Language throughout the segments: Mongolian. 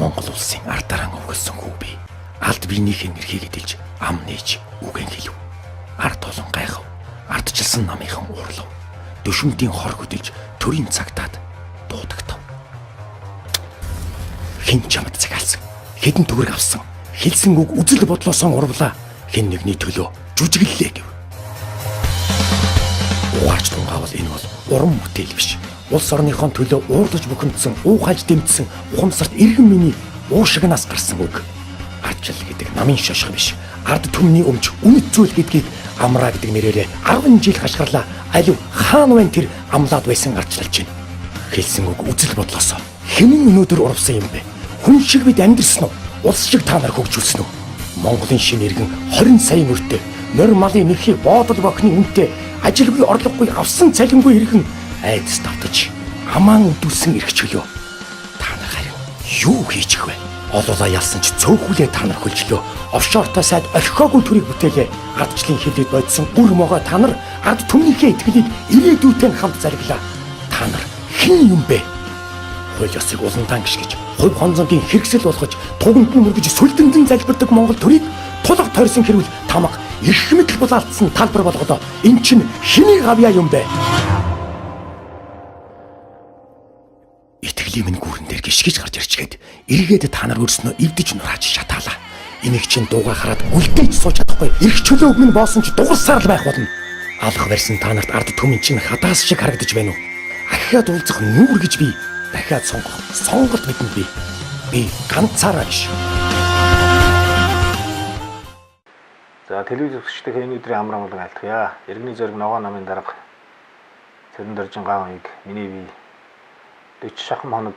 Монгол улсын ард дараан өвгөлсөн хүү би. Алд биенийхээ нэрхийг эдэлж ам нээж үгэн хэлв. Ард олон гайхав. Ардчилсан намынхан уурлав. Дөшөмтийн хор хөдөлж төрийн цагтаад дуудагтав. Хэн чамд захиалсан? Хэдэн төгрөг авсан? Хэлсэн үг үзэл бодлоосон урвлаа. Хэн нэгний төлөө жүжиглэлээ гэв. Угаарч тунгаавал энэ бол уран бүтээл биш. Улс орныхон төлөө уурлаж бухимдсан, уухалж дэмжсэн ухамсарт иргэн миний уушигнаас гарсан үг. Ардчил гэдэг намын шошго биш. Ард түмний өмч үнэт зүйл гэдгийг амраа гэдэг нэрээрээ 10 жил хашгирлаа. Алив хаан байна тэр амлаад байсан ардчилж байна. Хэлсэн үг үзэл бодлоосоо хэмээн өнөөдөр урвсан юм бэ? Хүн шиг бид амьдрсан уу? Улс шиг та нар хөгжүүлсэн үү? Монголын шинэ иргэн 20 сая мөртөө морь малын нэрхийг боодол бохны үнэтэй ажилгүй орлогогүй авсан цалингүй иргэн айдас давтаж амаан өвдүүлсэн эрх чөлөө. Та нар харин юу хийчих вэ? Олуулаа ялсан ч цөөхүлээ та нар хөлжлөө. Офшортой сайд орхиогүй төрийг бүтээлээ. Ардчлалын хилээд бодсон үр могой та нар ард түмнийхээ итгэлийг ирээдүйтэй нь хамт зарглаа. Та нар хэн юм бэ? Хууль ёсыг уландаан гიშгэж, хувь хонзонгийн хэрэгсэл болгож, туганд нь мөргөж сүлдэндэн залбирдаг Монгол төрийг тулга тойрсон хэрүүл тамга эрх мэдэл булаалтсан талбар болголоо. Эн чинь хэний гавьяа юм бэ? Итгэлийн минь гүрэн дээр гიშгэж гарч ирчгээд эргээд та нар өрснөө эвдэж нурааж шатаалаа. Энийг чинь дууга хараад үлдээж сууж чадахгүй. Эрх чөлөөг минь боосон ч дугарсаар л байх болно. Алах барьсан та нарт ард түмэн чинь хадаас шиг харагдаж байна уу? Ахиад уулзах нүүр гэж би дахиад сонгох сонголт бидэнд би. Би ганцаараа биш. За телевиз үзэгчдийн энэ өдрийн амар амгалан айлтгая. Иргэний зориг ногоон намын дарга Цэрэн Доржин гаавыг миний бие 40 шахам хоног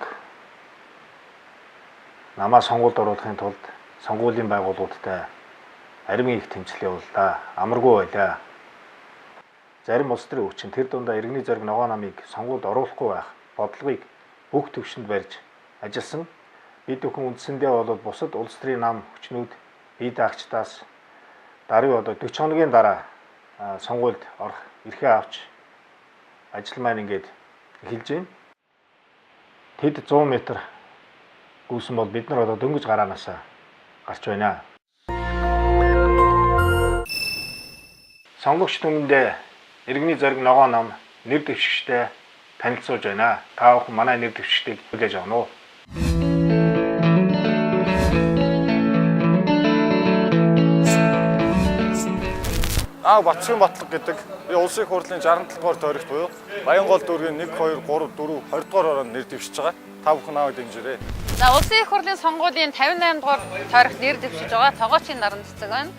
намаа сонгуульд оруулахын тулд сонгуулийн байгууллагуудтай аримын их тэмцэл явууллаа. Амаргүй байлаа. Зарим улс төрийн хүчин тэр дундаа иргэний зориг ногоон намыг сонгуульд оруулахгүй байх бодлогыг бүх төвшөнд барьж ажилласан. Бид бүхэн үндсэндээ бол бусад улс төрийн нам хүчнүүд бие даагчдаас даруй одоо 40 хоногийн дараа сонгуульд орох эрхээ авч ажил маань ингээд эхэлж байна. Тэд 100 м гүйсэн бол бид нар одоо дөнгөж гараанаасаа гарч байна. Сонгогч түмэндээ иргэний зориг ногоон нам нэр дэвшигчтэй танилцуулж байна. Та бүхэн манай нэр дэвшигчдийг хүлээж авна уу? Аа Батшин Батлаг гэдэг би улсын их хурлын 67 дугаар тойрогт буюу Баянгол дүүргийн 1 2 3 4 20 дугаар ороонд нэр дэвшиж байгаа. Та бүхэн намайг дэмжээрэй. За улсын их хурлын сонгуулийн 58 дугаар тойрогт нэр дэвшиж байгаа Тогоочийн наран цэцэг байна.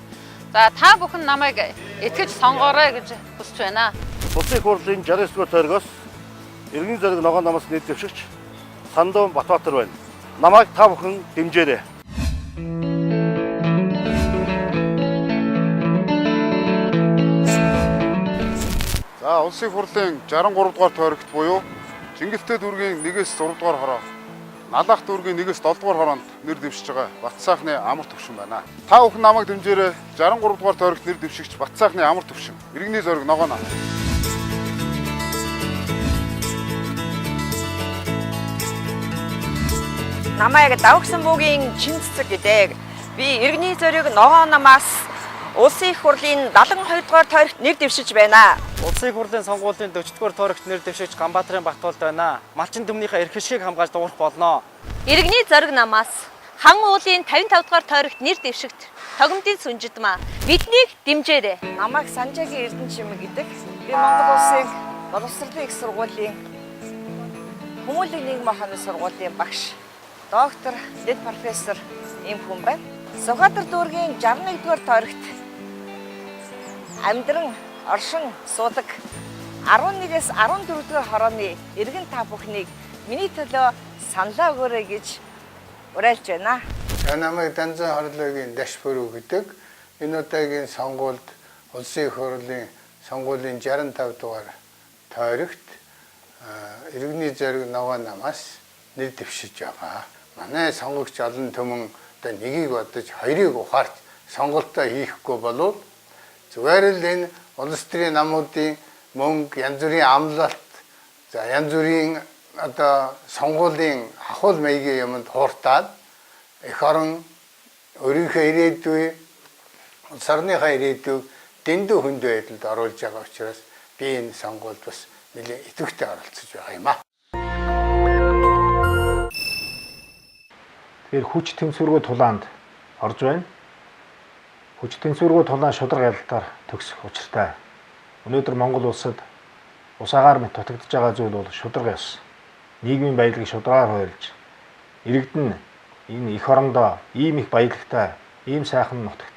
За та бүхэн намайг итгэж сонгоорой гэж хүсэж байна. Улсын их хурлын 69 дугаар тойрогоос иргэний зориг ногоон намаас нэр дэвшигч Сандуун Батбаатар байна. Намайг та бүхэн дэмжээрэй. За улсын их хурлын 63 дугаар тойрогт буюу Чингэлтэй дүүргийн 1-ээс 6 дугаар хороо, Налах дүүргийн 1-ээс 7 дугаар хороонд нэр дэвшиж байгаа Батсаахны амар төвшин байна. Та бүхэн намайг дэмжээрэй. 63 дугаар тойрогт нэр дэвшигч Батсаахны амар төвшин. Иргэний зориг ногоон нам. Намайг Давгсан буугийн чин цэцэг гэдэг. Би иргэний зориг ногоон намаас улсын их хурлын 72 дугаар тойрогт нэр дэвшиж байна. Улсын их хурлын сонгуулийн 40 дугаар тойрогт нэр дэвшигч Ганбаатарын Батболд байна. Малчин түмнийхээ эрх ашгийг хамгаалж дуурах болно. Иргэний зориг намаас Хан уулын 55 дугаар тойрогт нэр дэвшигт Тогомдын Сүнжидмаа биднийг дэмжээрэй. Намайг Санжаагийн Эрдэнэ чимэг гэдэг. Би Монгол улсын боловсролын их сургуулийн хүмүүнлэг нийгмийн ухааны сургуулийн багш, доктор, дэд профессор ийм хүн байна. Сүхбаатар дүүргийн 61 дугаар тойрогт амьдран оршин суудаг 11-ээс 14 дугаар хорооны иргэн та бүхнийг миний төлөө саналаа өгөөрэй гэж уриалж байна. За намайг Данзан хорлоогийн Даш Бөрүү гэдэг. Энэ удаагийн сонгуульд улсын их хурлын сонгуулийн 65 дугаар тойрогт иргэний зориг ногоон намаас нэр дэвшиж байгаа. Манай сонгогч олон түмэн одоо нэгийг бодож хоёрыг ухаарч сонголтоо хийхгүй болвол зүгээр л энэ улс төрийн намуудын мөнгө, янз бүрийн амлалт, за янз бүрийн одоо сонгуулийн хахуул маягийн юмд хууртаад Эх орон өөрийнхөө ирээдүй, улс орныхоо ирээдүйг дэндүү хүнд байдалд оруулж байгаа учраас би энэ сонгуульд бас нэлээд идэвхтэй оролцож байгаа юм аа. Тэгэхээр хүч тэнцвэргүй тулаанд орж байна. Хүч тэнцвэргүй тулаан шударга ялалтаар төгсөх учиртай. Өнөөдөр Монгол улсад ус агаар мэт дутагдж байгаа зүйл бол шударга ёс. Нийгмийн баялагийг шударгаар хуульж, иргэдэн энэ эх орондоо ийм их баялагтай, ийм сайхан нутагт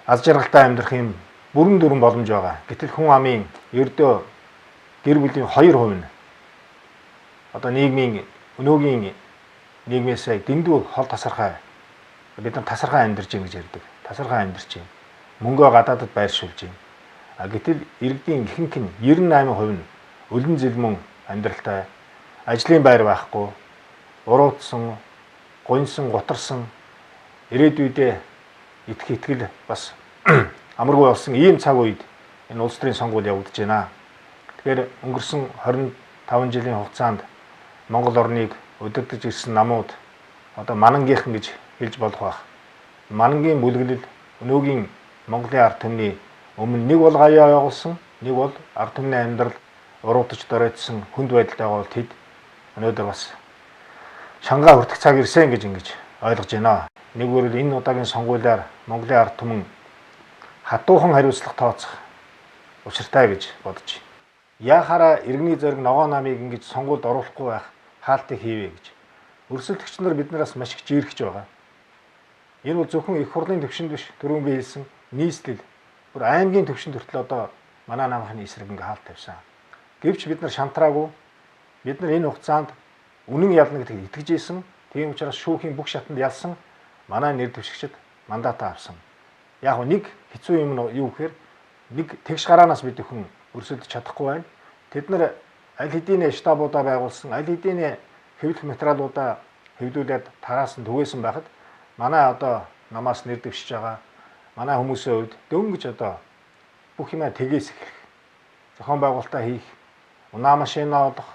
аз жаргалтай амьдрах юм бүрэн дүрэн боломж байгаа. Гэтэл хүн амын ердөө гэр бүлийн 2% нь одоо нийгмийн өнөөгийн нийгмээс дэндүү хол тасархай, бид нар тасархай амьдарч байна гэж ярьдаг. Тасархай амьдарч байна. Мөнгөө гадаадад байршуулж байна. А гэтэл иргэдийн ихэнх нь 98% нь өлөн зэлмэн амьдралтай, ажлын байр байхгүй, уруудсан, гуньсан, гутарсан, ирээдүйдээ итгэх итгэл бас амаргүй болсон ийм цаг үед энэ улс төрийн сонгуул явагдаж байна. Тэгэхээр өнгөрсөн 25 жилийн хугацаанд Монгол орныг удирдах ирсэн намууд одоо манангийнхан гэж хэлж болох байх. Манангийн бүлэглэл өнөөгийн Монголын ард түмний өмнө нэг бол гаяа явуулсан, нэг бол ард түмний амьдрал уруудаж доройтсон хүнд байдалд байгаа бол тэд өнөөдөр бас шангаа хүртэх цаг ирсэн гэж ингэж ойлгож байна. Нэг өөрөөр энэ удаагийн сонгуулиар Монголын ард түмэн хатуухан хариуцлага тооцох учиртай гэж бодож байна. Яахаараа иргэний зориг ногоон намыг ингэж сонгуульд оруулахгүй байх хаалтыг хийвэ гэж. Өрсөлдөгч нар биднээс маш их жирхэж байгаа. Энэ бол зөвхөн их хурлын төвшөнд биш, түрүүн би хэлсэн нийслэл, бүр аймгийн төвшөнд хүртэл одоо манай намынхны эсрэг ингээ хаалт тавьсан. Гэвч бид нар шантраагүй. Бид нар энэ хугацаанд үнэн ялна гэдэгт итгэж исэн. Тийм учраас шүүхийн бүх шатанд ялсан манай нэр дэвшигчид мандатаа авсан. Яг нэг хэцүү юм нь юу гэхээр нэг тэгш гараанаас бид хүн өрсөлдөж чадахгүй байна. Тэд нар аль хэдийн штабуудаа байгуулсан, аль хэдийн хэвлэх материалуудаа хэвлүүлээд тараасан түгээсэн байхад манай одоо намаас нэр дэвшиж байгаа манай хүмүүсийн хувьд дөнгөж одоо бүх юмаа тгээс эхлэх, зохион байгуулалтаа хийх, унаа машинаа олох,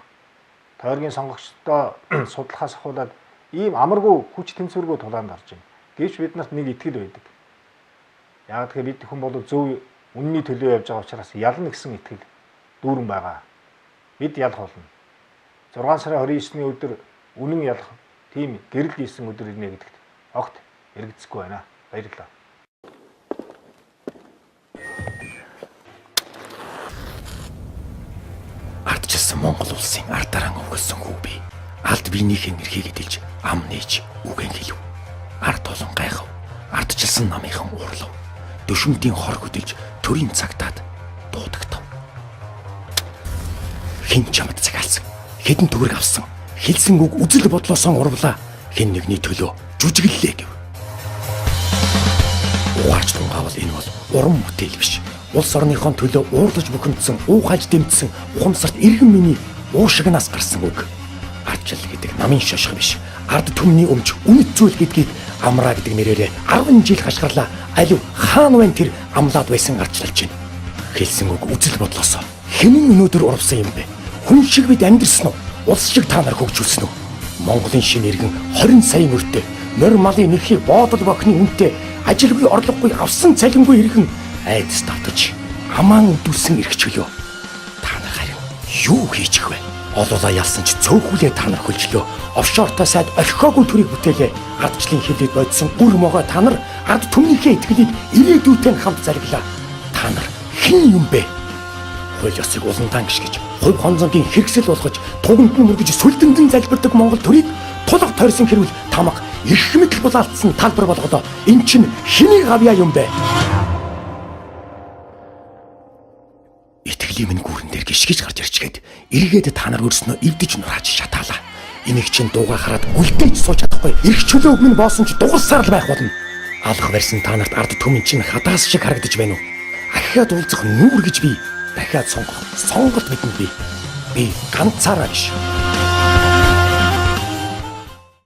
тойргийн сонгогчдоо судлахаас ахуулаад ийм амаргүй хүч тэнцвэргүй тулаанд орж байна. Гэвч бид нарт нэг итгэл байдаг. Яг тэгэхээр бид хүн бол зөв үнний төлөө явж байгаа учраас ялна гэсэн итгэл дүүрэн байгаа. Бид ялах болно. 6 сарын 29-ний өдөр үнэн ялах тийм гэрэл хийсэн өдөр ирнэ гэдэгт огт эргэцэхгүй байна. Баярлалаа. Ардчилсан Монгол улсын ард дараан өвгөлсөн хүү би. Алд биенийхээ нэрхийг эдэлж ам нээж үгэн хэлв. Ард олон гайхав. Ардчилсан намынхан уурлав. Дөшөмдийн хор хөдөлж төрийн цагтаад дуудагтав. Хэн чамд захиалсан, хэдэн төгрөг авсан, хэлсэн үг үзэл бодлоосон урвлаа. Хэн нэгний төлөө жүжиглэлээ гэв. Угаарч тунгаавал энэ бол уран бүтээл биш. Улс орныхон төлөө уурлаж бухимдсан, уухалж дэмтсэн ухамсарт иргэн миний уушигнаас гарсан үг. Ардчил гэдэг намын шошго биш. Ард түмний өмч үнэт зүйл гэдгийг амраа гэдэг нэрээрээ 10 жил хашгирлаа. Алив хаан байна тэр амлаад байсан ардчилж байна. Хэлсэн үг үзэл бодлосоо хинэн өнөөдөр урвсан юм бэ? Хүн шиг бид амьдрсан уу? Улс шиг та нар хөгжүүлсэн үү? Монголын шинэ иргэн 20 саяын өртөө морь малын нэрхийг боодол бохны үнэтэй ажилгүй орлогогүй авсан цалингүй иргэн айдас давтаж амаан өдүүлсэн эрх чөлөө. Та нар харин юу хийчих вэ? Олуулаа ялсан ч цөөхүлээ та нар хөлжлөө. Офшортой сайд орхиогүй төрийг бүтээлээ. Ардчлалын хилээд бодсон гүр могой та нар ард түмнийхээ итгэлийг ирээдүйтэй хамт зарглаа. Та нар хэн юм бэ? Хууль ёсыг уландаан гიშгэж, хувь хонзонгийн хэрэгсэл болгож, туганд нь мөргөж сүлдэндэн залбирдаг Монгол төрийг тулга тойрсон хэрвэл тамга эрх мэдэл булаалтсан талбар болголоо. Эн чинь хэний гавьяа юм бэ? Итгэлийн минь гүрэн дээр гიშгэж гарч ирчгээд эргээд та нар өрснөө эвдэж нурааж шатаалаа. Энийг чинь дууга хараад гүлдээж сууж чадахгүй. Эрх чөлөөг минь боосон ч дугарсаар л байх болно. Алах барьсан та нарт ард түмэн чинь хадаас шиг харагдаж байна уу? Ахиад уулзах нүүр гэж би дахиад сонгох. Сонголт бидэнд би. Би ганцаараа биш.